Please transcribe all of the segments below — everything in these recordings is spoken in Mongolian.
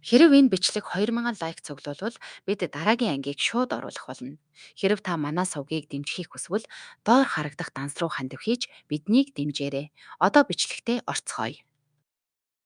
Хэрэв энэ бичлэг 2000 лайк цуглуулвал бид дараагийн ангийг шууд оруулах болно. Хэрэв та манай сувгийг дэмжихийг хүсвэл доор харагдах данс руу хандив хийж биднийг дэмжээрэй. Одоо бичлэгтээ орцгоё.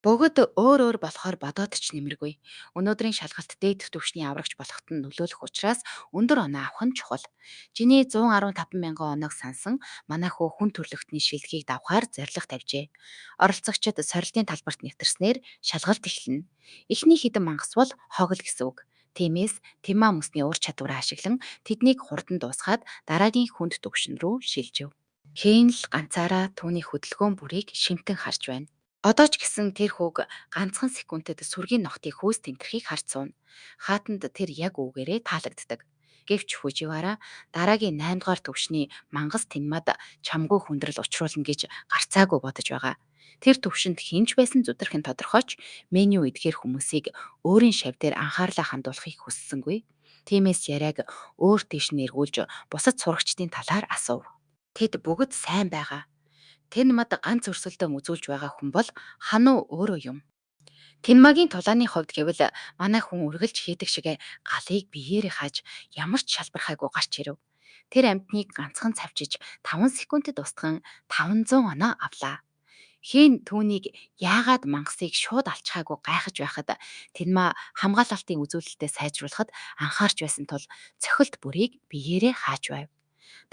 Бүгд өөр өөр болохоор бодоод ч нэмэргүй. Өнөөдрийн шалгалт дээд түвшний аврагч болоход нь нөлөөлөх учраас өндөр оноо авах нь чухал. Чиний 115 мянган оноог сансан манай хүү хүн төрөлхтний шилдгийг давхаар зорилго тавьжээ. Оролцогчид сорилтын талбарт нэвтэрснээр шалгалт эхэлнэ. Эхний хэдэн мангас бол хогл гэсэн үг. Тиймээс Тэнма мөсний ур чадвараа ашиглан тэднийг хурдан дуусгаад дараагийн хүнд түвшин рүү шилжив. Хэн л ганцаараа түүний хөдөлгөөн бүрийг шимтэн харж байна. Одоо ч гэсэн тэр хүүг ганцхан секундэд сүргийн ногтыг хөөс тэмтрэхийг харж сууна. Хаатанд тэр яг үүгээрээ таалагддаг. Гэвч Фуживара дараагийн 8 дугаар түвшний мангас Тэнмад чамгүй хүндрэл учруулна гэж гарцаагүй бодож байгаа. Тэр түвшинд хэн ч байсан зүтгэх нь тодорхой ч Меню эдгээр хүмүүсийг өөрийн шавь дээр анхаарлаа хандуулахыг хүссэнгүй. Тиймээс яриаг өөр тийш нь эргүүлж бусад сурагчдын талаар асуув. Тэд бүгд сайн байгаа. Тэнмад ганц өрсөлдөөн үзүүлж байгаа хүн бол Хану өөрөө юм. Тэнмагийн тулааны хувьд гэвэл манай хүн үргэлж хийдэг шиг галыг биеэрээ хааж ямар ч шалбархайгүй гарч ирэв. Тэр амьтныг ганцхан цавчиж 5 секундэд устган 500 оноо авлаа. Хэн түүнийг яагаад мангасыг шууд алчхаагүй гайхаж байхад Тэнма хамгаалалтын үзүүлэлтээ сайжруулахад анхаарч байсан тул цохилт бүрийг биеэрээ хааж байв.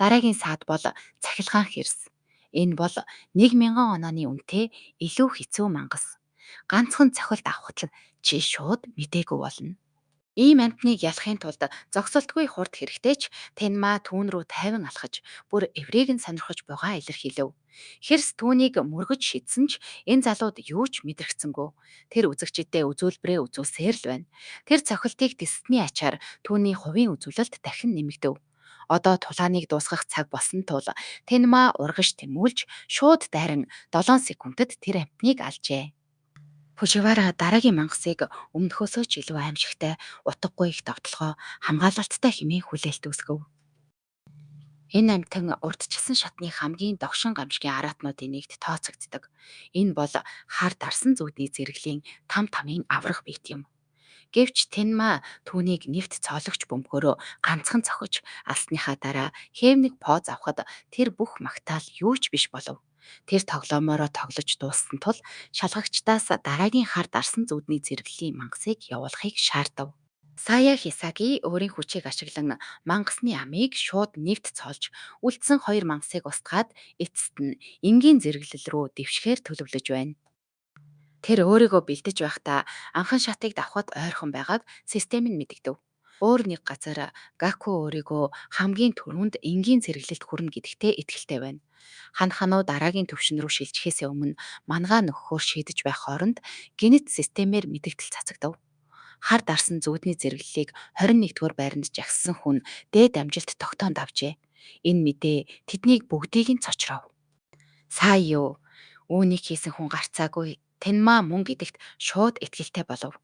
Дараагийн саад бол цахилгаан хирс. Энэ бол 1000 онооны үнэтэй илүү хэцүү мангас. Ганцхан цохилт авахад л чи шууд мдээгүй болно. Ийм амьтныг ялахын тулд зогсолтгүй хурд хэрэгтэй ч Тэнма түүн рүү тайван алхаж, бүр эврийг нь сонирхож буйгаа илэрхийлэв. Хирс түүнийг мөргөж шидсэн ч энэ залууд юу ч мэдрэгдсэнгүй. Тэр үзэгчдэд үзүүлбэрээ үзүүлсээр л байна. Тэр цохилтыг тэссэний ачаар түүний хувийн үзүүлэлт дахин нэмэгдэв. Одоо тулааныг дуусгах цаг болсон тул Тэнма урагш тэмүүлж шууд дайран 7 секундэд тэр амьтныг алжээ. Фуживара дараагийн мангасыг өмнөхөөсөө ч илүү аимшигтай, утгагүй их довтолгоо, хамгаалалттай хэмээн хүлээлт үүсгэв. Энэ амьтан урдчилсан шатны хамгийн догшин гамшгийн араатнуудын нэгт тооцогддог. Энэ бол хар дарсан зүүдний зэрэглэлийн там тамын аварга биет юм. Гэвч Тэнма түүнийг нэвт цоологч бөмбөгөөрөө ганцхан цохиж алсныхаа дараа хэв нэг поз авахад тэр бүх магтаал юу ч биш болов. Тэр тоглоомоороо тоглож дууссан тул шалгагчдаас дараагийн хар дарсан зүүдний зэрэглэлийн мангасыг явуулахыг шаардав. Сая Хисаги өөрийн хүчийг ашиглан мангасны амийг шууд нэвт цоолж, үлдсэн хоёр мангасыг устгаад эцэст нь энгийн зэрэглэл рүү дэвшихээр төлөвлөж байна. Тэр өөрийгөө бэлдэж байхдаа анхан шатыг давхад ойрхон байгааг систем нь мэдэгдэв. Өөр нэг газар Гаку өөрийгөө хамгийн түрүүнд энгийн зэрэглэлд хүрнэ гэдэгтээ итгэлтэй байна. Хан Хану дараагийн түвшин рүү шилжихээсээ өмнө мангаа нөхөхөөр шийдэж байх хооронд гэнэт системээр мэдэгдэл цацагдав. Хар дарсан зүүдний зэрэглэлийг 21-р байранд жагссан хүн дээд амжилт тогтоон давжээ. Энэ мэдээ тэднийг бүгдийг нь цочров. Сая юу? Үүнийг хийсэн хүн гарцаагүй Тэнма мөн гэдэгт шууд итгэлтэй болов.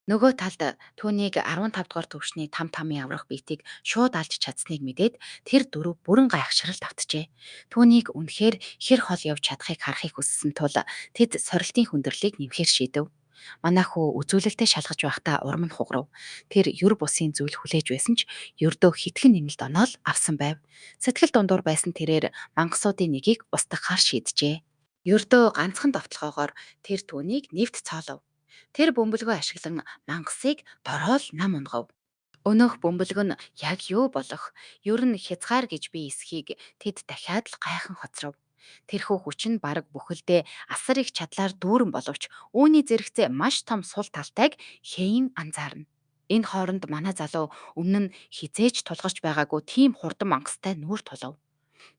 Нөгөө талд түүнийг 15 дугаар түвшний там тамын аврах биетийг шууд алж чадсныг мэдээд тэр дөрөв бүрэн гайхшралд автжээ. Түүнийг үнэхээр хэр хол явж чадахыг харахыг хүссэн тул тэд сорилтын хүндрэлийг нэмэхээр шийдэв. Манай хүү үзүүлэлтээ шалгаж байхдаа урам нь хугарав. Тэр ер бусын зүйл хүлээж байсан ч ердөө хэдхэн нэмэлт оноо л авсан байв. Сэтгэл дундуур байсан тэрээр мангасуудын нэгийг устгахаар шийджээ. Ердөө ганцхан довтолгоогоор тэр түүнийг нэвт цоолов. Тэр бөмбөлгөө ашиглан мангасыг дороол нам унгав. Өнөөх бөмбөлгө нь яг юу болох, ер нь хязгаар гэж би эсхийг тэд дахиад л гайхан хоцров. Тэрхүү хүч нь бараг бүхэлдээ асар их чадлаар дүүрэн боловч үүний зэрэгцээ маш том сул талтайг Хэйн анзаарна. Энэ хооронд манай залуу өмнө нь хэзээ ч тулгарч байгаагүй тийм хурдан мангастай нүүр тулав.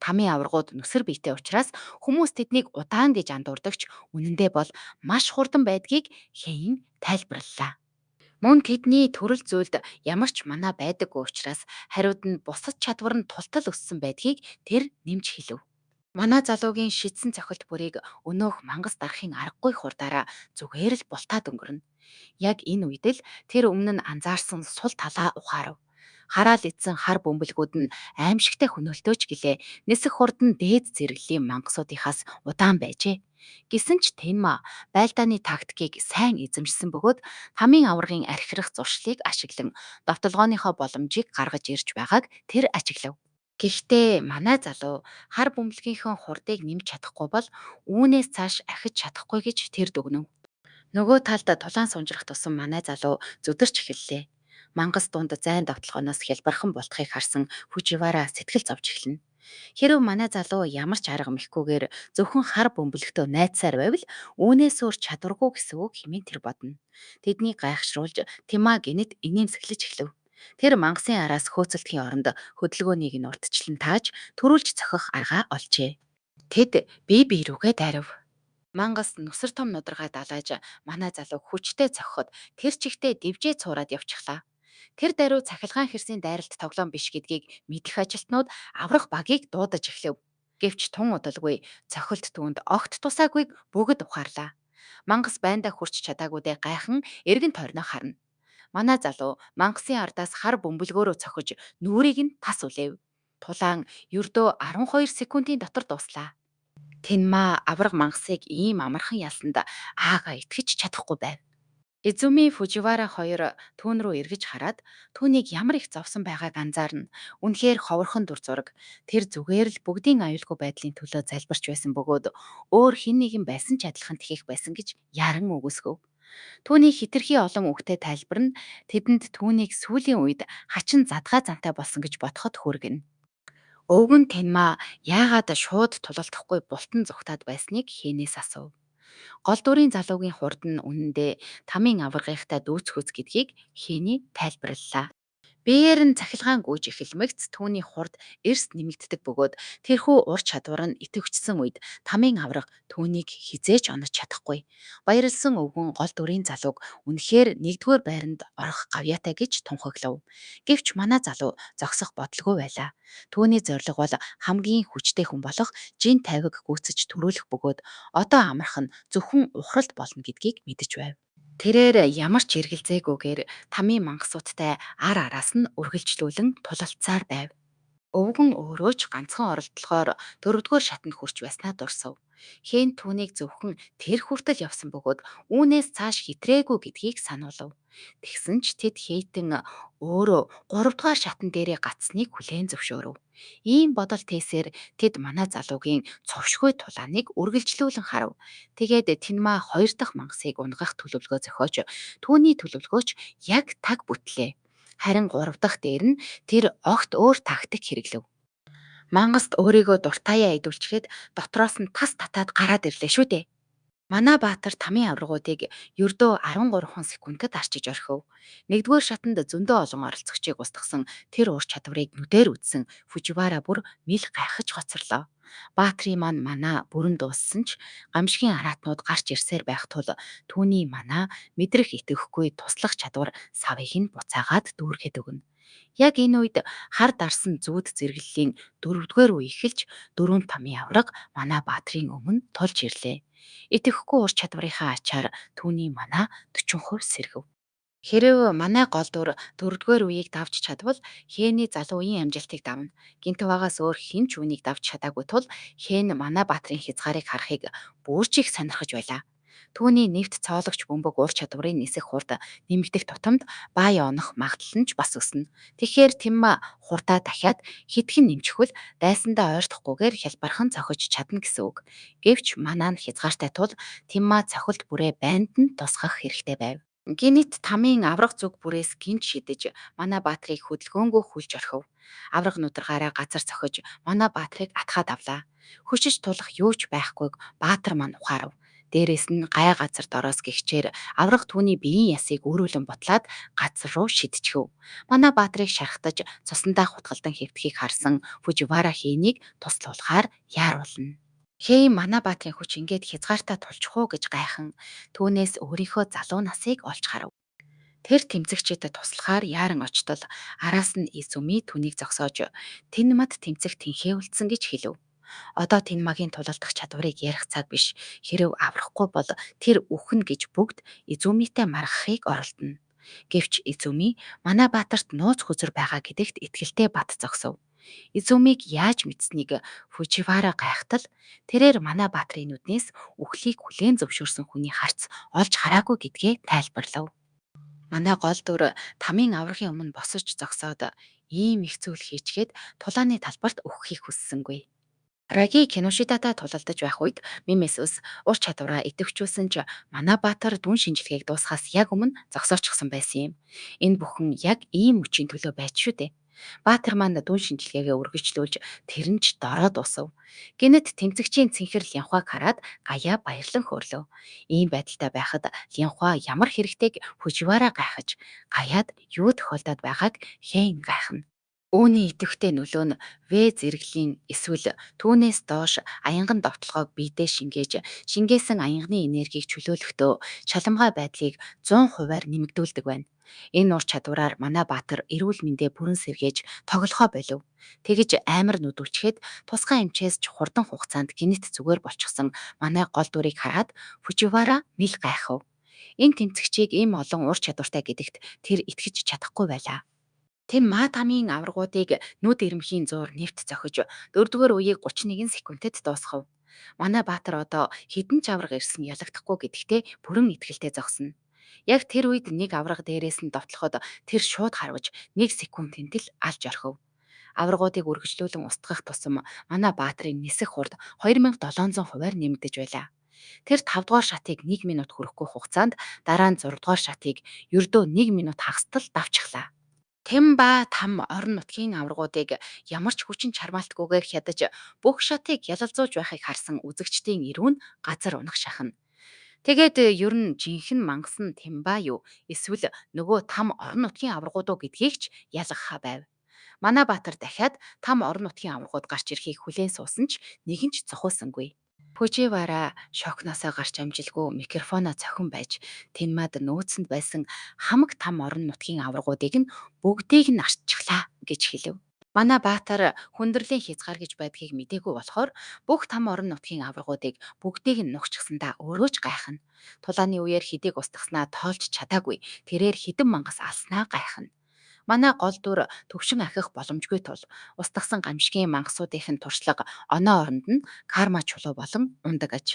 Тамын аваргууд нүсэр биетэй учраас хүмүүс тэднийг удаан гэж андуурдаг ч үнэндээ бол маш хурдан байдгийг Хэйн тайлбарлалаа. Мөн тэдний төрөл зүйлд ямар ч манаа байдаггүй учраас хариуд нь бусад чадвар нь тултал өссөн байдгийг тэр нэмж хэлэв. Манай залуугийн шидсэн цохилт бүрийг өнөөх мангас дарахын аргагүй хурдаараа зүгээр л бултаад өнгөрнө. Яг энэ үед л тэр өмнө нь анзаарсан сул талаа ухаарав. Хараал идсэн хар бөмбөлгүүд нь аймшигтай хөнөөлтөө ч гэлээ. Нисэх хурд нь дээд зэрэглэлийн мангасуудынхаас удаан байжээ. Гэсэн ч Тэнма байлдааны тактикийг сайн эзэмшсэн бөгөөд тамийн аваргын архирах зуршлыг ашиглан довтолгооныхоо боломжийг гаргаж ирж байгааг тэр ажиглав. Гэхдээ манай залуу хар бөмбөлгийнхөө хурдыг нэмж чадахгүй бол үүнээс цааш ахиж чадахгүй гэж тэр дүгнэв. Нөгөө талд тулаан сунжрах тусам манай залуу зүдэрч эхэллээ. Мангас дунд зайн довтолгооноос хялбархан бултахыг харсан Фуживара сэтгэл зовж эхэлнэ. Хэрэв манай залуу ямар ч арга мэхгүйгээр зөвхөн хар бөмбөлөгтөө найдсаар байвал үүнээс өөр чадваргүй гэсэн үг хэмээн тэр бодно. Тэднийг гайхшруулж Тэнма гэнэт инээмсэглэж эхлэв. Тэр мангасын араас хөөцөлдөхийн оронд хөдөлгөөнийг нь урьдчилан тааж, түрүүлж цохих аргаа олжээ. Тэд бие бие рүүгээ дайрав. Мангас нүсэр том нударгаа далааж манай залууг хүчтэй цохиход тэр чигтээ дэвжээ цуураад явчихлаа. Тэр даруй цахилгаан хирсийн дайралт тоглоом биш гэдгийг мэдэх ажилтнууд аварга багийг дуудаж эхлэв. Гэвч тун удалгүй цохилт түүнд огт тусаагүйг бүгд ухаарлаа. Мангас байндаа хүрч чадаагүйдээ гайхан эргэн тойрноо харна. Манай залуу мангасын ардаас хар бөмбөлгөөрөө цохиж нүрийг нь тас үлээв. Тулаан ердөө 12 секундын дотор дууслаа. Тэнма аварга мангасыг ийм амархан ялсанд аага итгэж чадахгүй байв. Изуми, Фуживара хоёр түүн рүү эргэж хараад, түүнийг ямар их зовсон байгааг анзаарна. Үнэхээр ховорхон дүр зураг. Тэр зүгээр л бүгдийн аюулгүй байдлын төлөө залбирч байсан бөгөөд өөр хэн нэгэн байсан ч адилхан тэгэх байсан гэж яран үгүйсгэв. Түүний хэтэрхий олон үгтэй тайлбар нь тэдэнд түүнийг сүүлийн үед хачин задгай зантай болсон гэж бодоход хүргэнэ. Өвгөн Тэнма яагаад шууд тулалдахгүй бултан зугтаад байсныг Хэнээс асуув. Гол дүрийн залуугийн хурд нь үнэндээ тамийн аваргынхтай дүйцэхүйц гэдгийг Хэни тайлбарлалаа. Биеэр нь цахилгаан гүйж эхэлмэгц түүний хурд эрс нэмэгддэг бөгөөд тэрхүү ур чадвар нь итэвхжсэн үед тамийн аварга түүнийг хэзээ ч онож чадахгүй. Баярлсан өвгөн гол дүрийн залууг үнэхээр нэгдүгээр байранд орох гавьяатай гэж тунхаглав. Гэвч манай залуу зогсох бодолгүй байлаа. Түүний зорилго бол хамгийн хүчтэй хүн болох Жин тайваг гүйцэж түрүүлэх бөгөөд одоо амрах нь зөвхөн ухралт болно гэдгийг мэдэж байв. Тэрээр ямар ч эргэлзээгүйгээр тамийн мангасуудтай ар араас нь үргэлжлүүлэн тулалдсаар байв. Өвгөн өөрөө ч ганцхан оролдлогоор дөрөвдүгээр шатанд хүрч байснаа дурсав. Хэн түүнийг зөвхөн тэр хүртэл явсан бөгөөд үүнээс цааш хэтрээгүй гэдгийг сануулав. Тэгсэн ч тэд хейтэн өөрөө гуравдугаар шатан дээрээ гацсныг хүлээн зөвшөөрөв. Ийм бодол тээсээр тэд манай залуугийн цовшгүй тулааныг үргэлжлүүлэн харав. Тэгээд Тэнма хоёр дахь мангасыг унагах төлөвлөгөө зохиож, түүний төлөвлөгөө ч яг таг бүтлээ. Харин гурав дахь дээр нь тэр огт өөр тактик хэрэглэв. Мангаст өөрийгөө дуртайяа идүүлчихэд дотроос нь тас татаад гараад ирлээ шүү дээ. Манай баатар тамийн аваргуудыг ердөө 13 секундэд арчиж орхив. Нэгдүгээр шатанд зөндөө олон оролцогчийг устгасан тэр ур чадварыг нүдээр үзсэн Фуживара бүр мэл гайхаж хоцорлоо. Баатрын маань манаа бүрэн дууссан ч гамшигын араатнууд гарч ирсээр байх тул түүний манаа мэдрэх итэвхгүй туслах чадвар савыг нь буцаагаад дүүргээд өгнө. Яг энэ үед хар дарсан зүүд зэрэглэлийн дөрөвдүгээр үе эхэлж дөрвөн тамийн аварга манай баатрын өмнө тулж ирлээ. Итэвхгүй ур чадварынхаа ачаар түүний манаа 40% сэргэв. Хэрэв манай гол дүр дөрөвдүгээр үеийг давж чадвал Хэний залуу үеийн амжилтыг давна. Гинтвагаас өөр хэн ч үүнийг давж чадаагүй тул Хэн манай баатрын хязгаарыг харахыг бүр ч их сонирхож байлаа. Түүний нэвт цоологч бөмбөг ур чадварын нисэх хурд нэмэгдэх тутамд бай онох магадлал нь ч бас өснө. Тэгэхээр Тэнма хурдаа дахиад хэдхэн нэмчихвэл дайсандаа ойртохгүйгээр хялбархан цохиж чадна гэсэн үг. Гэвч манаа нь хязгаартай тул Тэнма цохилт бүрээ байнд нь тусгах хэрэгтэй байв. Гэнэт тамийн аварга зүг бүрээс гинж шидэж манай баатрыг хөдөлгөөнгүй хүлж орхив. Аварга нударгаараа газар цохиж манай баатрыг атгаад авлаа. Хөшиж тулах юу ч байхгүйг баатар маань ухаарав. Дээрээс нь гай газар дороос гэгчээр аварга түүний биеийн ясыг өөрүүлэн бутлаад газар руу шидчихэв. Манай баатрыг шархтаж цусандаа хутгалдан хэвтэхийг харсан Фуживара Хэнийг туслуулахаар яаруулна. Хээ манай баатрын хүч ингээд хязгаартаа тулчих уу гэж гайхан түүнээс өөрийнхөө залуу насыг олж харав. Тэр тэмцэгчдэд туслахаар яаран очтол араас нь Изуми түүнийг зогсоож Тэнмад тэмцэх тэнхээ үлдсэн гэж хэлэв. Одоо Тэнмагийн тулалдах чадварыг ярих цаг биш. Хэрэв аврахгүй бол тэр үхнэ гэж бүгд Изумитэй маргахыг оролдоно. Гэвч Изуми манай баатарт нууц хөзөр байгаа гэдэгт итгэлтэй бат зогсов. Изумиг яаж мэдсэнийг Фуживара гайхтал, тэрээр манай баатрын нүднээс үхлийг хүлээн зөвшөөрсөн хүний харц олж хараагүй гэдгээ тайлбарлав. Манай гол дүр тамын аваргын өмнө босож зогсоод ийм их зүйл хийчихэд тулааны талбарт үхэхийг хүссэнгүй. Раги Киношитатай тулалдаж байх үед Мимесүс ур чадвараа идэвхжүүлсэн ч манай баатар дүн шинжилгээг дуусахаас яг өмнө зогсоочихсон байсан юм. Энэ бүхэн яг ийм мөчийн төлөө байж шүү дээ. Баатар маань дүн шинжилгээгээ үргэлжлүүлж тэр нь ч дороо дуусав. Гэнэт тэмцэгчийн цэнхэр Лянхуаг хараад гаяа баярлан хөрлөө. Ийм байдалтай байхад Лянхуа ямар хэрэгтэйг Фуживара гайхаж, гаяад юу тохиолдоод байгааг хэн гайхна. Үүний идэвхтэй нөлөө нь В зэрэглэлийн эсвэл түүнээс доош аянган довтолгоог биедээ шингээж, шингээсэн аянга-ны энергийг чөлөөлөхдөө шаламгай байдлыг 100 хувиар нэмэгдүүлдэг байна. Энэ ур чадвараар манай баатар эрүүл мэндээ бүрэн сэргээж тоглохоо болив. Тэгэж аймар нүдүүлчихэд тусгай эмчээс ч хурдан хугацаанд гэнэт зүгээр болчихсон манай гол дүрийг хараад Фуживара мэл гайхав. Энэ тэмцэгчийг ийм олон ур чадвартай гэдэгт тэр итгэж чадахгүй байлаа. Тэнма тамийн аваргуудыг нүд ирмхийн зуур нэвт цохиж, дөрөвдүгээр үеийг 31 секундэд дуусгав. Манай баатар одоо хэдэн ч аварга ирсэн ялагдахгүй гэдэгтээ бүрэн итгэлтэй зогсно. Яг тэр үед нэг аварга дээрээс нь довтлоход тэр шууд харваж 1 секундын тэл алж орхив. Аваргуудыг үргэлжлүүлэн устгах тусам манай баатрын нисэх хурд 2700 хувиар нэмэгдэж байлаа. Тэр 5 дугаар шатыг 1 минут хүрэхгүй хугацаанд, дараа нь 6 дугаар шатыг ердөө 1 минут хагастал давчихлаа. Тэнба там орон нутгийн аваргуудыг ямар ч хүчин чармайлтгүйгээр хядаж бүх шатыг ялалзуулж байхыг харсан үзэгчдийн эрүү нь газар унах шахна. Тэгээд ер нь жинхэнэ мангас нь Тэнба юу эсвэл нөгөө там орон нутгийн аваргууд уу гэдгийг ч ялгахаа байв. Манай баатар дахиад там орон нутгийн аваргууд гарч ирэхийг хүлээн суусан ч нэгэн ч зухуулсангүй. Фуживара шокноосоо гарч амжилгүй микрофоноо цохин байж Тэнмад нөөцөнд байсан хамаг там орон нутгийн аваргуудыг нь бүгдийг нь арччихлаа гэж хэлэв. Манай баатар хүндрэлийн хязгаар гэж байдгийг мдээгүй болохоор бүх там орон нутгийн аваргуудыг бүгдийг нь нухчихсандаа өөрөө ч гайхна. Тулааны үеэр хэдийг устгаснаа тоолж чадаагүй. Тэрээр хэдэн мангас алснаа гайхна. Манай гол дүр төвшин ахих боломжгүй тул устгасан гамшгийн мангасуудынх нь туршлага оноо оронд нь карма чулуу болон унадаг аж.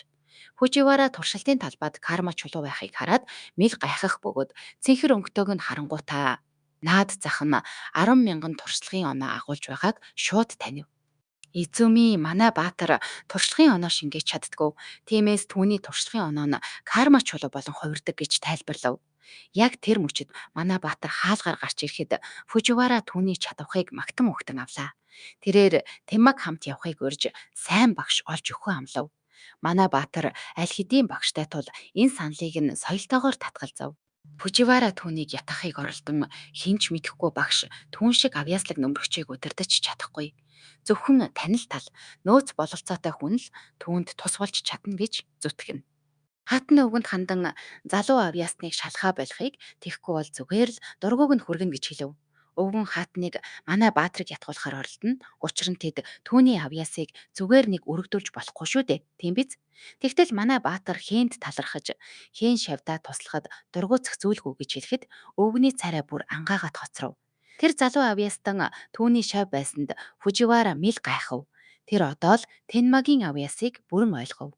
Фуживара туршилтын талбайд карма чулуу байхыг хараад мэл гайхах бөгөөд цэнхэр өнгөтэйг нь харангуутаа наад зах нь 10 мянган туршлагын оноо агуулж байгааг шууд танив. Изүми манай баатар туршлагын оноо шингээж чаддаггүй. Тиймээс түүний туршлагын оноо нь карма чулуу болон хувирдаг гэж тайлбарлав. Яг тэр мөчид манай баатар хаалгаар гарч ирэхэд Фуживара түүний чадавхыг магтан угтан авлаа. Тэрээр Тэнмаг хамт явахыг урьж сайн багш олж өгөхөө амлав. Манай баатар аль хэдийн багштай тул энэ саналыг нь соёлтойгоор татгалзав. Фуживара түүнийг ятгахыг оролдон хэн ч мэдэхгүй багш түүн шиг авьяаслаг нөмрөгчийг удирдаж чадахгүй. Зөвхөн танил тал, нөөц бололцоотой хүн л түүнд тус болж чадна гэж зүтгэнэ. Хаатан өвгөнд хандан залуу авьяасныг шалахаа болихыг, тэгэхгүй бол зүгээр л дургүйг нь хүргэнэ гэж хэлэв. Өвгөн хаатныг манай баатрыг ятгуулахаар оролдоно. Учир нь тэд түүний авьяасыг зүгээр нэг өргөдүүлж болохгүй шүү дээ. Тийм биз? Тэгтэл манай баатар хээнд талархаж, хээн шавьдаа туслахад дургүйцэх зүйлгүй гэж хэлэхэд өвгөний царай бүр ангаагаад хоцров. Тэр залуу авьяастан түүний шавь байсанд Фуживара мэл гайхав. Тэр одоо л Тэнмагийн авьяасыг бүрэн ойлгов.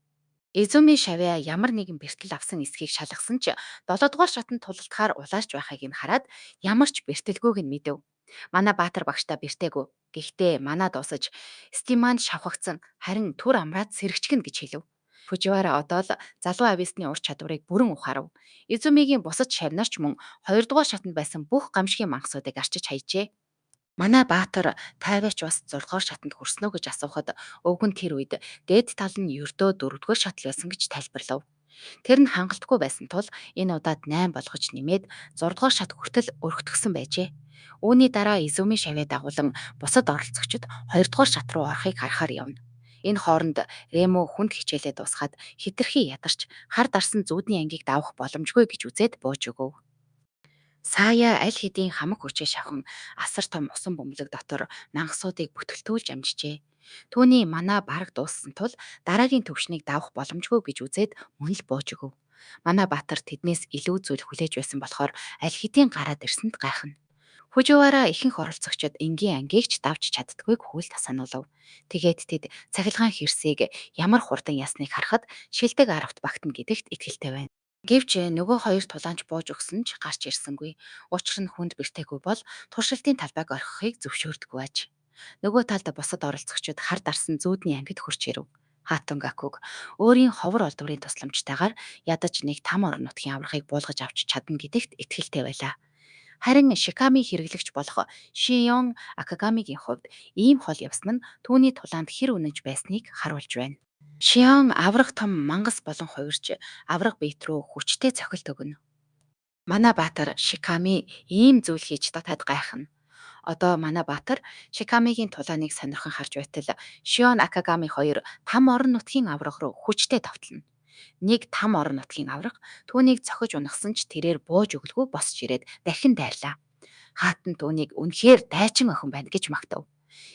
Изуми Шавиа ямар нэгэн бэртэл авсан эсэхийг шалгасан ч долоодугаар шатанд тулалдахаар улаарч байхыг нь хараад ямар ч бэртэлгүйг нь мэдэв. Манай баатар багшдаа бэртээгүй. Гэхдээ манаа дуусаж Стиманд шавхагдсан, харин түр амраад сэргэчихнэ гэж хэлэв. Фуживара одоо л залуу авьяасны ур чадварыг бүрэн ухаарав. Изумигийн бусад шавь нар ч мөн хоёрдугаар шатанд байсан бүх гамшгийн мангасуудыг арчиж хаяжээ. Манай баатар Тайваач бас зургаадугаар шатанд хүрсэн үү гэж асуухад өвгөн тэр үед дээд тал нь ердөө дөрөвдүгээр шат л байсан гэж тайлбарлав. Тэр нь хангалтгүй байсан тул энэ удаад 8 болгож нэмээд зургаадугаар шат хүртэл өргөтгөсөн байжээ. Үүний дараа Изуми шавьяа дагуулан бусад оролцогчид хоёрдугаар шат руу орохыг харахаар явна. Энэ хооронд Ремо хүнд хичээлээ дуусгаад хэтэрхий ядарч хар дарсан зүүдний ангийг давах боломжгүй гэж үзээд бууж өгөв. Сая аль хэдийн хамаг хүчээ шавхан асар том усан бөмбөлөг дотор мангасуудыг бүтгэлтүүлж амжжээ. Түүний манаа бараг дууссан тул дараагийн түвшнийг давах боломжгүй гэж үзээд мөн л бууж өгөв. Манай баатар тэднээс илүү зүйл хүлээж байсан болохоор аль хэдийн гараад ирсэнд гайхна. Фуживара ихэнх оролцогчид энгийн ангийг ч давж чаддаггүйг хүлд сануулав. Тэгээд тэд цахилгаан хирсийг ямар хурдан ялсныг харахад шилдэг аравт багтана гэдэгт итгэлтэй байна. Гэвч нөгөө хоёр тулаанч бууж өгсөн ч гарч ирсэнгүй. Учир нь хүнд бэртээгүй бол туршилтын талбайг орхихыг зөвшөөрдөггүй аж. Нөгөө талд бусад оролцогчид хар дарсан зүүдний ангид хүрч ирэв. Хаатан Гакуг өөрийн ховор олдврын тусламжтайгаар ядаж нэг там орон нутгийн аваргыг буулгаж авч чадна гэдэгт итгэлтэй байлаа. Харин Шиками хэрэглэгч болох Шион Акагамигийн хувьд ийм хол явсан нь түүний тулаанд хэр үнэнч байсныг харуулж байна. Шион аварга том мангас болон хувирч аварга биет рүү хүчтэй цохилт өгнө. Манай баатар Шиками ийм зүйл хийж чадахад гайхна. Одоо манай баатар Шикамигийн тулааныг сонирхон харж байтал Шион Акагами хоёр там орон нутгийн аварга руу хүчтэй довтолно. Нэг там орон нутгийн аварга түүнийг цохиж унагасан ч тэрээр бууж өгөлгүй босч ирээд дахин дайрлаа. Хаатан түүнийг үнэхээр дайчин охин байна гэж магтав.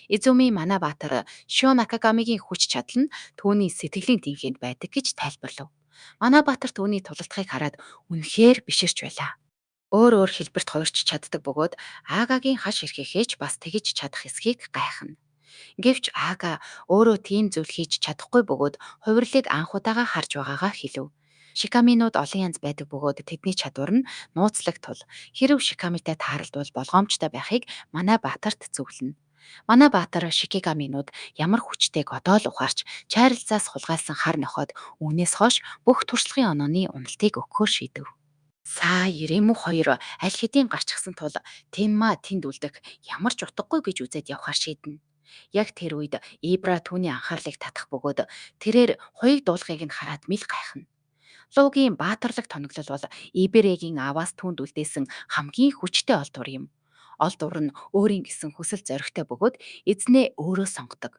Изуми манай баатар Шион Акагамигийн хүч чадал нь түүний сэтгэлийн тэнхээнд байдаг гэж тайлбарлав. Манай баатар түүний тулалдахыг хараад үнэхээр биширч байлаа. Өөр өөр хэлбэрт хувирч чаддаг бөгөөд Аагагийн хаш эрхээхээ ч бас тэгж чадах эсхийг гайхна. Гэвч Аага өөрөө тийм зүйл хийж чадахгүй бөгөөд хувирлыг анх удаага харж байгаагаа хэлэв. Шикаминууд олон янз байдаг бөгөөд тэдний чадвар нь нууцлаг тул хэрэв шикамитай тааралдвал болгоомжтой байхыг манай баатарт зөвлөнө. Манай баатар шикигаминууд ямар хүчтэйг одоо л ухаарч Чарльзаас хулгайлсан хар нохойд үүнээс хойш бүх туршлагын онооны уналтыг өгөхөөр шийдэв. Сая, Рему хоёр аль хэдийн гарчихсан тул Тэнма тэнд үлдэх ямар ч утгагүй гэж үзээд явахаар шийднэ. Яг тэр үед Ибра түүний анхаарлыг татах бөгөөд тэрээр хуйг дуулахыг нь хараад мэл гайхна. Луугийн баатарлаг тоноглол бол Иберегийн ааваас түүнд үлдээсэн хамгийн хүчтэй олдвор юм. Олдвор нь өөрийн гэсэн хүсэл зоригтой бөгөөд эзнээ өөрөө сонгодог.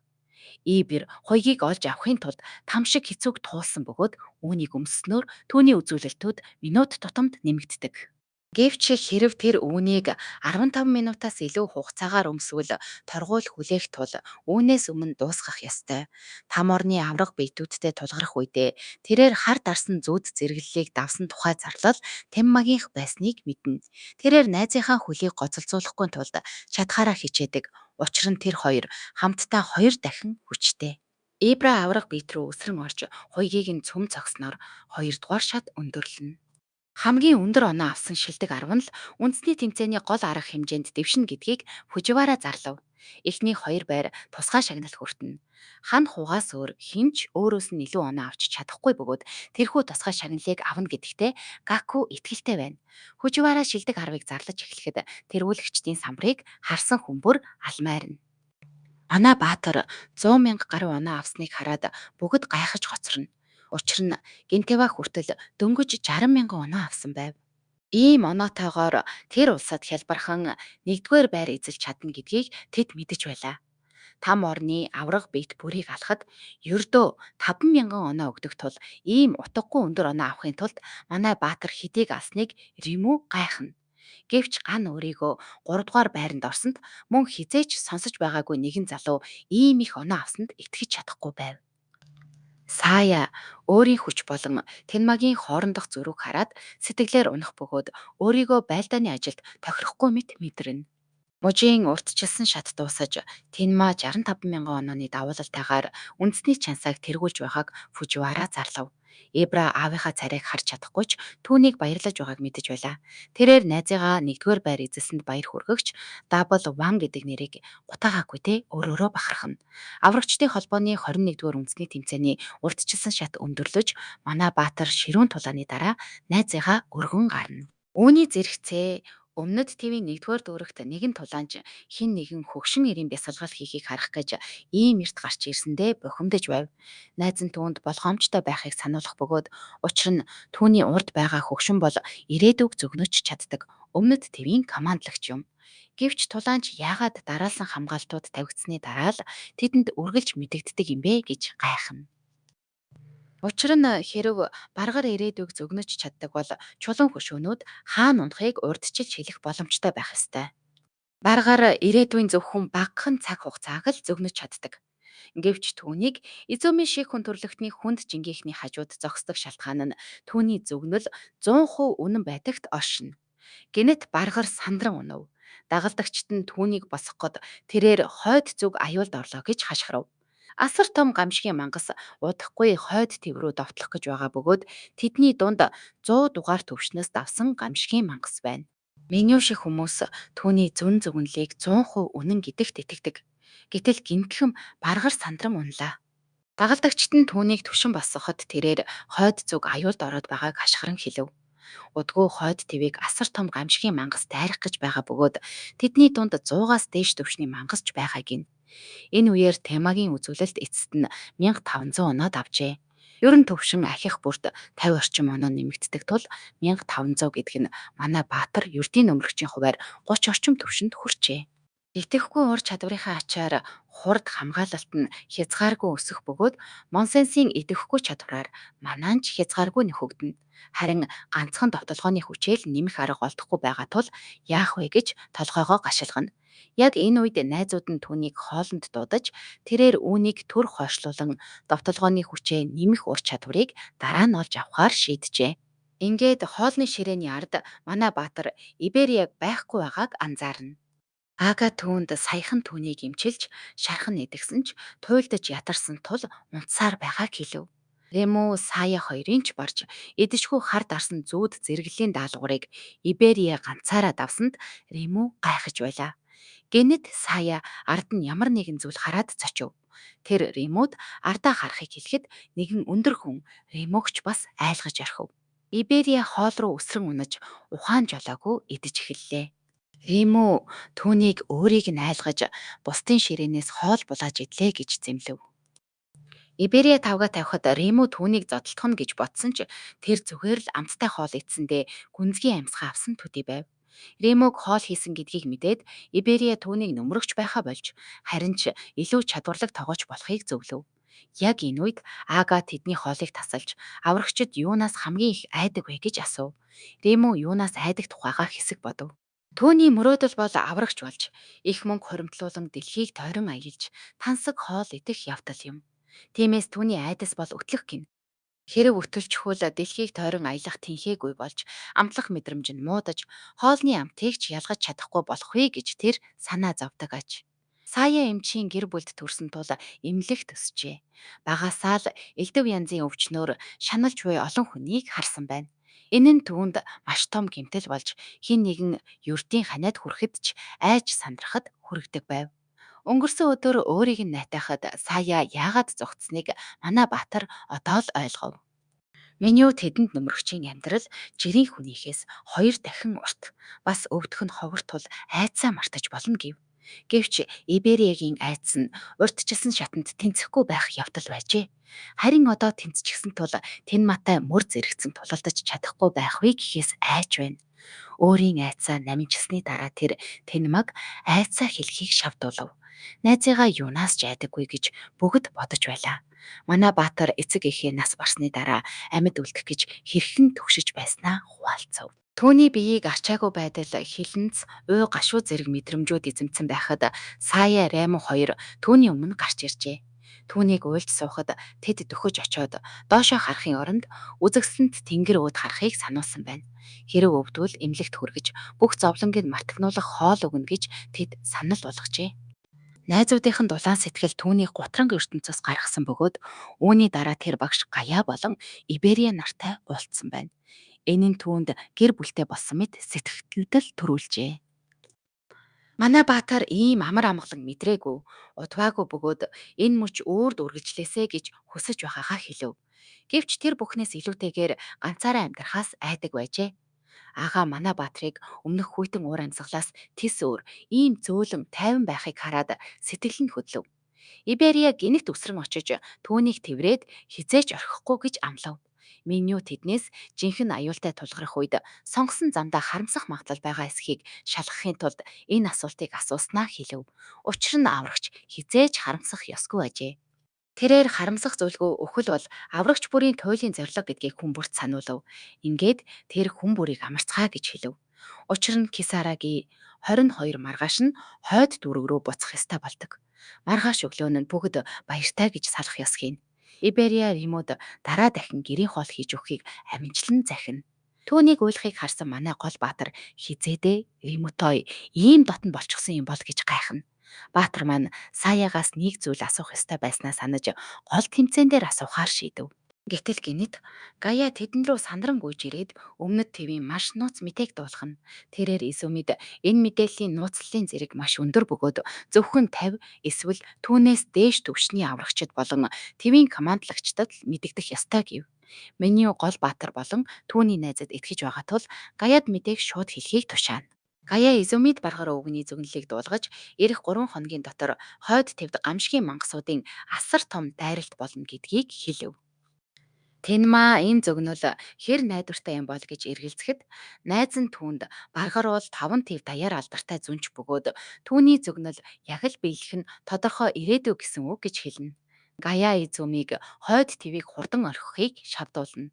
Ибер хуйгийг олж авахын тулд там шиг хэцүүг туулсан бөгөөд үүнийг өмсснөөр түүний үзүүлэлтүүд минут тутамд нэмэгддэг. Гэвч хэрэв тэр үүнийг 15 минутаас илүү хугацаагаар өмсвөл торгууль хүлээх тул үүнээс өмнө дуусгах ёстой. Там орны аварга биетүүдтэй тулгарах үедээ тэрээр хар дарсан зүүд зэрэглэлийг давсан тухай зарлал Тэнмагийнх байсныг мэднэ. Тэрээр найзынхаа хөлийг гоцолзуулахгүй тулд чадахаараа хичээдэг, учир нь тэр хоёр хамтдаа хоёр дахин хүчтэй. Ибра аварга биет рүү өсрөн орж хуйгийг нь цөм цогсноор хоёрдугаар шат өндөрлөнө. Хамгийн өндөр оноо авсан шилдэг арав нь л үндэсний тэмцээний гол арга хэмжээнд дэвшинэ гэдгийг Фуживара зарлав. Эхний хоёр байр тусгай шагнал хүртэнэ. Хан Хугаас өөр хэн ч өөрөөс нь илүү оноо авч чадахгүй бөгөөд тэрхүү тусгай шагналыг авна гэдэгтээ Гаку итгэлтэй байна. Фуживара шилдэг аравыг зарлаж эхлэхэд тэргүүлэгчдийн самбарыг харсан хүн бүр алмайрна. Манай баатар 100,000 гаруй оноо авсныг хараад бүгд гайхаж хоцорно. Учир нь Гинтэва хүртэл дөнгөж 60 мянган оноо авсан байв. Ийм оноотойгоор тэр улсад хялбархан нэгдүгээр байр эзэлж чадна гэдгийг тэд мэдэж байлаа. Там орны аварга биет бүрийг алахад ердөө 5,000 оноо өгдөг тул ийм утгагүй өндөр оноо авахын тулд манай баатар хэдийг алсныг Римүү гайхна. Гэвч Ган өөрийгөө гуравдугаар байранд орсонд мөн хэзээ ч сонсож байгаагүй нэгэн залуу ийм их оноо авсанд итгэж чадахгүй байв. Сая өөрийн хүч болон Тэнмагийн хоорондох зөрүүг хараад сэтгэлээр унах бөгөөд өөрийгөө байлдааны ажилд тохирохгүй мэт мэдэрнэ. Мужийн урьдчилсан шат дуусаж, Тэнма 65,000 онооны давуулалтайгаар үндэсний Чансааг тэргүүлж байгааг Фуживара зарлав. Ибра аавынхаа царайг харж чадахгүй ч түүнийг баярлаж байгааг мэдэж байлаа. Тэрээр найзыгаа нэгдүгээр байр эзэлсэнд баяр хүргэгч Double One гэдэг нэрийг гутаагаагүй дээ өөрөөрөө бахархна. Аврагчдын холбооны 21-р үндэсний тэмцээний урьдчилсан шат өндөрлөж, манай баатар ширүүн тулааны дараа найзыгаа өргөн гарна. Үүний зэрэгцээ Өмнөд Тивийн нэгдүгээр дүүрэгт нэгэн тулаанч хэн нэгэн хөгшин эрийн бясалгал хийхийг харах гэж ийм эрт гарч ирсэндээ бухимдаж байв. Найз нь түүнд болгоомжтой байхыг сануулах бөгөөд учир нь түүний урд байгаа хөгшин бол ирээдүйг зөгнөж чаддаг Өмнөд Тивийн командлагч юм. Гэвч тулаанч яагаад дараалсан хамгаалтууд тавигдсаны дараа л тэдэнд үргэлж мэдэгддэг юм бэ гэж гайхна. Учир нь хэрэв баргар ирээдүйг зөгнөж чаддаг бол чулуун хөшөөнүүд хаана унахыг урьдчилж хэлэх боломжтой байх ёстой. Баргар ирээдүйн зөвхөн багахан цаг хугацааг л зөгнөж чаддаг. Гэвч түүнийг Изуми шиг хүн төрөлхтний хүнд жингийнхний хажууд зогсдог шалтгаан нь түүний зөгнөл 100% үнэн байдагт оршино. Гэнэт баргар сандран унав. Дагалдагчид нь түүнийг босгоход тэрээр хойд зүг аюулд орлоо гэж хашхирав. Асар том гамшгийн мангас удахгүй хойд төв рүү довтлох гэж байгаа бөгөөд тэдний дунд 100 дугаар түвшнээс давсан гамшгийн мангас байна. Меню шиг хүмүүс түүний зөн дүгнэлийг 100% үнэн гэдэгт итгэдэг. Гэтэл гэнэтхэм баргар сандран уналаа. Дагалдагчид нь түүнийг түшин босгоход тэрээр хойд зүг аюулд ороод байгааг хашхиран хэлэв. Удгүй хойд төвийг асар том гамшгийн мангас дайрах гэж байгаа бөгөөд тэдний дунд 100-аас дээш түвшний мангас ч байгаа гэнэ. Энэ үеэр Тэнмагийн үзүүлэлт эцэст нь 1500 оноо давжээ. Ер нь төвшин ахих бүрт 50 орчим оноо нэмэгддэг тул 1500 гэдэг нь манай Баатар ердийн нөмрөгчийн хувиар 30 орчим төвшинд хүрчээ. Идэвхгүй ур чадварынхаа ачаар хурд, хамгаалалт нь хязгааргүй өсөх бөгөөд Монсенсийн идэвхгүй чадвараар манаан ч хязгааргүй нөхөгдөнө. Харин ганцхан довтолгооны хүчээ л нэмэх арга олдохгүй байгаа тул яах вэ гэж толгойгоо гашилгана. Яг энэ үед найзууд нь түүнийг хоолонд дуудаж, тэрээр үүнийг түр хойшлуулан довтолгооны хүчээ нэмэх ур чадварыг дараа нь олж авахаар шийджээ. Ингээд хоолны ширээний ард манай Баатар Иберияг байхгүй байгааг анзаарна. Ага түүнд саяхан түүнийг эмчилж, шархан идэгсэн ч туйлдаж ядарсан тул унтсаар байгааг хэлэв. Рему, Сая хоёрын ч барж идэшгүй хар дарсан зүүд зэрэглэлийн даалгаврыг Иберия ганцаараа давсанд Рему гайхаж байлаа. Гэнэт Сая ард нь ямар нэгэн зүйл хараад цочив. Тэр Ремуд ардаа харахыг хэлэхэд нэгэн өндөр хүн Ремуг ч бас айлгаж орхив. Иберия хоол руу өсрөн унаж ухаан жолоогүй идэж эхэллээ. Рему түүнийг өөрийг нь айлгаж бусдын ширээнээс хоол булааж идлээ гэж зэмлэв. Иберия тавгаа тавихад Рему түүнийг зодолдоно гэж бодсон ч тэр зүгээр л амттай хоол идсэндээ гүнзгий амьсгаа авсан төдий байв. Ремуг хоол хийсэн гэдгийг мэдээд Иберия түүнийг нөмрөгч байхаа больж, харин ч илүү чадварлаг тогооч болохыг зөвлөв. Яг энэ үед Ага тэдний хоолыг тасалж, аврагчид юунаас хамгийн их айдаг вэ гэж асуув. Рему юунаас айдаг тухайгаа хэсэг бодов. Түүний мөрөөдөл бол аврагч болж, их мөнгө хуримтлуулан дэлхийг тойрон аялж, тансаг хоол идэх явдал юм. Тиймээс түүний айдас бол өтлөх гэнэ. Хэрэв өтөлчихвөл дэлхийг тойрон аялах тэнхээгүй болж, амтлах мэдрэмж нь муудаж, хоолны амтыг ч ялгаж чадахгүй болохвээ гэж тэр санаа зовдог аж. Сая эмчийн гэр бүлд төрсөн тул эмнэлэгт өсжээ. Багасаа л элдэв янзын өвчнөөр шаналж буй олон хүнийг харсан байна. Энэ нь түүнд маш том гэмтэл болж хэн нэгэн ердийн ханиад хүрэхэд ч айж сандрахад хүргэдэг байв. Өнгөрсөн өдөр өөрийг нь найтайхад Сая яагаад зугтсаныг манай Баатар одоо л ойлгов. Меню тэдэнд нөмрөгчийн амьдрал жирийн хүнийхээс хоёр дахин урт, бас өвдөх нь ховор тул айдсаа мартаж болно гэв. Гэвч Ибериагийн айдас нь урьдчилсан шатанд тэнцэхгүй байх явдал байжээ. Харин одоо тэнцчихсэн тул Тэнматай мөр зэрэгцэн тулалдаж чадахгүй байх вэ гэхээс айж байна. Өөрийн айдсаа намжсаны дараа тэр Тэнмаг айдсаа хэлхийг шавдуулав. Найзыгаа юунаас ч айдаггүй гэж бүгд бодож байлаа. Манай Баатар эцэг эхээ нас барсны дараа амьд үлдэх гэж хэрхэн түгшиж байснаа хуваалцав. Түүний биеийг арчаагүй байдал, хилэнц, уй гашуу зэрэг мэдрэмжүүд эзэмдсэн байхад Сая, Рему хоёр түүний өмнө гарч иржээ. Түүнийг уйлж суухад тэд дөхөж очоод доошоо харахын оронд үзэсгэлэнт тэнгэр өөд харахыг сануулсан байна. Хэрэв өвдвөл эмнэлэгт хүргэж бүх зовлонгийг мартагнуулах хоол өгнө гэж тэд санал болгожээ. Найзуудынх нь дулаан сэтгэл түүнийг гутранг ертөнцөөс гаргасан бөгөөд үүний дараа тэр багш Гаяа болон Иберия нартай уулзсан байна. Энэ нь түүнд гэр бүлтэй болсон мэт сэтгэгдэл төрүүлжээ. Манай Баатар ийм амар амгалан мэдрээгүй, удваагүй бөгөөд энэ мөч үүрд үргэлжлээсэй гэж хүсэж байгаагаа хэлэв. Гэвч тэр бүхнээс илүүтэйгээр ганцаараа амьдрахаас айдаг байжээ. Агаа манай Баатрыг өмнөх хүйтэн уур амьсгалаас тис өөр ийм зөөлөн тайван байхыг хараад сэтгэл нь хөдлөв. Иберия гэнэт үсрэн очиж түүнийг тэврээд хэзээ ч орхихгүй гэж амлав. Меню тэднээс жинхэнэ аюултай тулгарах үед сонгосон замдаа харамсах магадлал байгаа эсэхийг шалгахын тулд энэ асуултыг асууснаа хэлэв. Учир нь аврагч хэзээ ч харамсах ёсгүй ажээ. Тэрээр харамсах зүйлгүй үхэл бол аврагч бүрийн туйлын зорилго гэдгийг хүн бүрт сануулав. Ингээд тэр хүн бүрийг амарцгаа гэж хэлэв. Учир нь Кисараги 22 маргааш нь хойд дүүрэг рүү буцах ёстой болдог. Маргааш өглөө нь бүгд баяртай гэж салах ёс хийнэ. Иберия Римууд дараа дахин гэрийн хоол хийж өгөхийг амжилан захина. Түүнийг уйлахыг харсан манай гол баатар хэзээдээ Римүтой ийм дотно болчихсон юм бол гэж гайхна. Баатар маань Саягаас нэг зүйл асуух ёстой байснаа санаж гол тэмцээн дээр асуухаар шийдэв. Гэтэл гэнэт Гая тэдэн рүү сандран гүйж ирээд Өмнөд Тивийн маш нууц мэдээг дуулгана. Тэрээр Изумид энэ мэдээллийн нууцлалын зэрэг маш өндөр бөгөөд зөвхөн 50 эсвэл түүнээс дээш түвшний аврагчид болон Тивийн командлагчдад л мэдэгдэх ёстой гэв. Меню гол баатар болон түүний найзад итгэж байгаа тул Гаяд мэдээг шууд хэлэхийг тушаана. Гая Изумид баргар өвгөний зөгнөлийг дуулгаж, ирэх 3 хоногийн дотор Хойд Тивд гамшгийн мангасуудын асар том дайралт болно гэдгийг хэлэв. Тэнма энэ зөгнөл хэр найдвартай юм бол гэж эргэлзэхэд, найз нь түүнд Баргар бол таван тив даяар алдартай зөнч бөгөөд түүний зөгнөл яг л биелэх нь тодорхой ирээдүй гэсэн үг гэж хэлнэ. Гая Изумиг Хойд Тивийг хурдан орхихыг шавдуулна.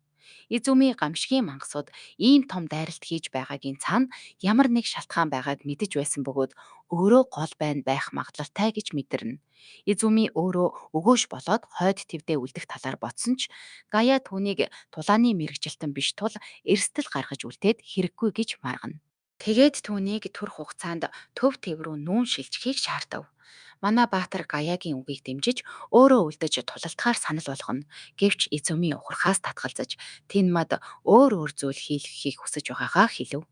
Изуми гамшгийн мангасууд ийм том дайралт хийж байгаагийн цаана ямар нэг шалтгаан байгааг мэдэж байсан бөгөөд өөрөө гол байна байх магадлалтай гэж мэдэрнэ. Изуми өөрөө өгөөш болоод Хойд Тивдээ үлдэх талаар бодсон ч Гая түүнийг тулааны мэргэжилтэн биш тул эрсдэл гаргаж үлдээд хэрэггүй гэж маргана. Тэгээд түүнийг түр хугацаанд Төв Тив рүү нүүн шилжихийг шаардав. Манай баатар Гаягийн үгийг дэмжиж өөрөө үлдэж тулалдахаар санал болгоно. Гэвч Изуми ухрахаас татгалзаж Тэнмад өөр өөр зүйл хийлгэхийг хүсэж байгаагаа хэлэв.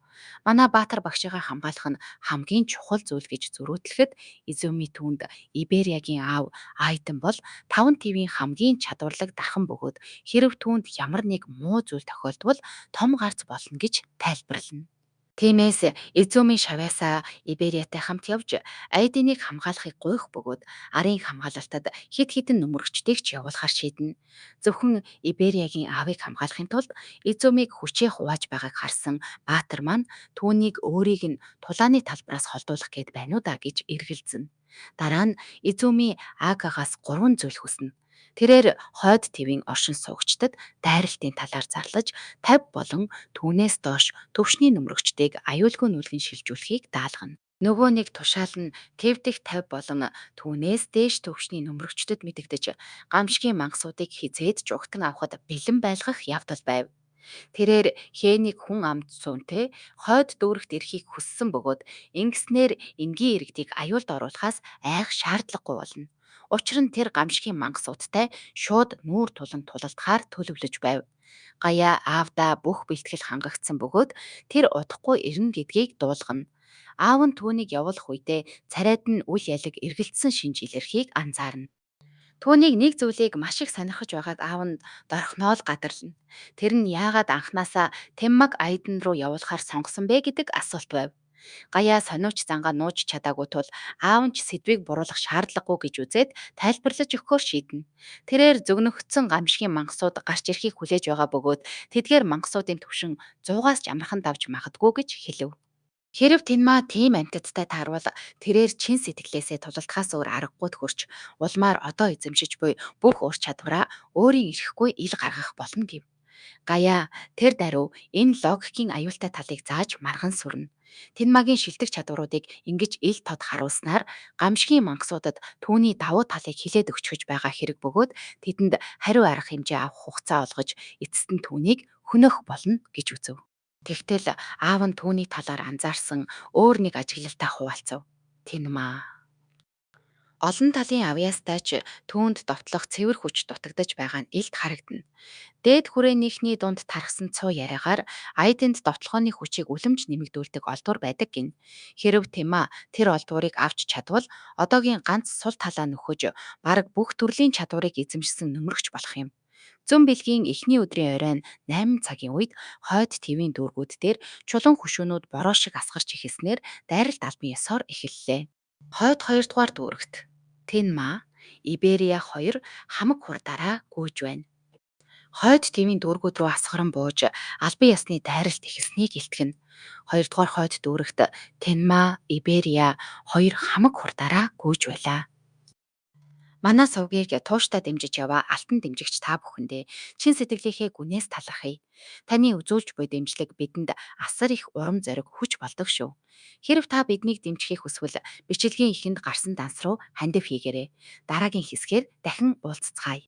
Манай баатар багшигаа хамгаалах нь хамгийн чухал зүйл гэж зөрүүдлэхэд Изуми түүнд Ибериагийн аав Айден бол Таван Тивийн хамгийн чадварлаг дархан бөгөөд хэрэв түүнд ямар нэг муу зүйл тохиолдвол том гарц болно гэж тайлбарлана. Тиймээс Изуми шавьяасаа Ибериатай хамт явж Айденыг хамгаалахыг гуйх бөгөөд арын хамгаалалтад хэд хэдэн нөмрөгчдийг ч явуулахар шийднэ. Зөвхөн Ибериагийн аавыг хамгаалахын тулд Изумиг хүчээ хувааж байгааг харсан баатар маань түүнийг өөрийг нь тулааны талбараас холдуулах гээд байна уу даа гэж эргэлзэнэ. Дараа нь Изуми Акагаас гурван зүйл хүснэ. Тэрээр Хойд Тивийн оршин суугчдад дайралтын талаар зарлаж, 50 болон түүнээс доош түвшний нөмрөгчдийг аюулгүй нүлгэн шилжүүлэхийг даалгана. Нөгөө нэг тушаал нь Тив дэх 50 болон түүнээс дээш түвшний нөмрөгчдөд мэдэгдэж, гамшгийн мангасуудыг хэзээд ч угтан авахад бэлэн байлгах явдал байв. Тэрээр Хэнийг хүн ам зүүнтэй хойд дүүрэгт ирэхийг хүссэн бөгөөд ингэснээр энгийн иргэдийг аюулд оруулахаас айх шаардлагагүй болно. Учир нь тэр гамшгийн мангасуудтай шууд нүүр тулан тулалдахаар төлөвлөж байв. Гаяа аавдаа бүх бэлтгэл хангагдсан бөгөөд тэр удахгүй ирнэ гэдгийг дуулгана. Аав нь түүнийг явуулах үедээ царайд нь үл ялаг эргэлдсэн шинж илэрхийг анзаарна. Түүнийг нэг зүйлийг маш их сонирхож байгааг аав нь дорхноо л гадарлана. Тэр нь яагаад анхнаасаа Тэнмаг Айден руу явуулахаар сонгосон бэ гэдэг асуулт байв. Гаяа сониуч зангаа нууж чадаагүй тул аав нь ч сэдвийг буруулах шаардлагагүй гэж үзээд тайлбарлаж өгөхөөр шийднэ. Тэрээр зөгнөгдсөн гамшгийн мангасууд гарч ирэхийг хүлээж байгаа бөгөөд тэдгээр мангасуудын түвшин 100-аас ч амархан давж магадгүй гэж хэлэв. Хэрэв Тэнма тийм амьтадтай таарвал тэрээр чин сэтгэлээсээ тулалдахаас өөр аргагүйд хүрч, улмаар одоо эзэмшиж буй бүх ур чадвараа өөрийн эрхгүй ил гаргах болно гэв. Гаяа тэр даруй энэ логикийн аюултай талыг зааж марган сүрнэ. Тэнмагийн шилдэг чадваруудыг ингэж ил тод харуулснаар гамшгийн мангасуудад түүний давуу талыг хэлээд өгчихөж байгаа хэрэг бөгөөд тэдэнд хариу арга хэмжээ авах хугацаа олгож эцэст нь түүнийг хөнөөх болно гэж үзэв. Тэгтэл аав нь түүний талаар анзаарсан өөр нэг ажиглалтай хуваалцав. Тэнмаа Олон талын авьяастай ч түүнд довтлох цэвэр хүч дутагдаж байгаа нь илт харагдана. Дээд хүрээнийхний дунд тархсан цуу яриагаар Айдинд довтолгооны хүчийг үлэмж нэмэгдүүлдэг олдвор байдаг гэнэ. Хэрэв Тэнма тэр олдворыг авч чадвал одоогийн ганц сул талаа нөхөж, бараг бүх төрлийн чадварыг эзэмшсэн нөмрөгч болох юм. Зөн бэлгийн эхний өдрийн оройн 8 цагийн үед хойд Тивийн дүүргүүд дээр чулуун хөшөөнүүд бороо шиг асгарч эхэлснээр дайралт албан ёсоор эхэллээ. Хойд хоёрдугаар дүүрэгт Тэнма, Иберия хоёр хамаг хурдаараа гүйж байна. Хойд Тивийн дүүргүүд рүү асгаран бууж албан ёсны дайралт эхэлснийг илтгэнэ. Хоёрдугаар хойд дүүрэгт Тэнма, Иберия хоёр хамаг хурдаараа гүйж байлаа. Манай сувгийг тууштай дэмжиж яваа алтан дэмжигч та бүхэндээ чин сэтгэлийнхээ гүнээс талархъя. Таны үзүүлж буй дэмжлэг бидэнд асар их урам зориг хүч болдог шүү. Хэрэв та биднийг дэмжихийг хүсвэл бичлэгийн эхэнд гарсан данс руу хандив хийгээрэй. Дараагийн хэсгээр дахин уулзацгаая.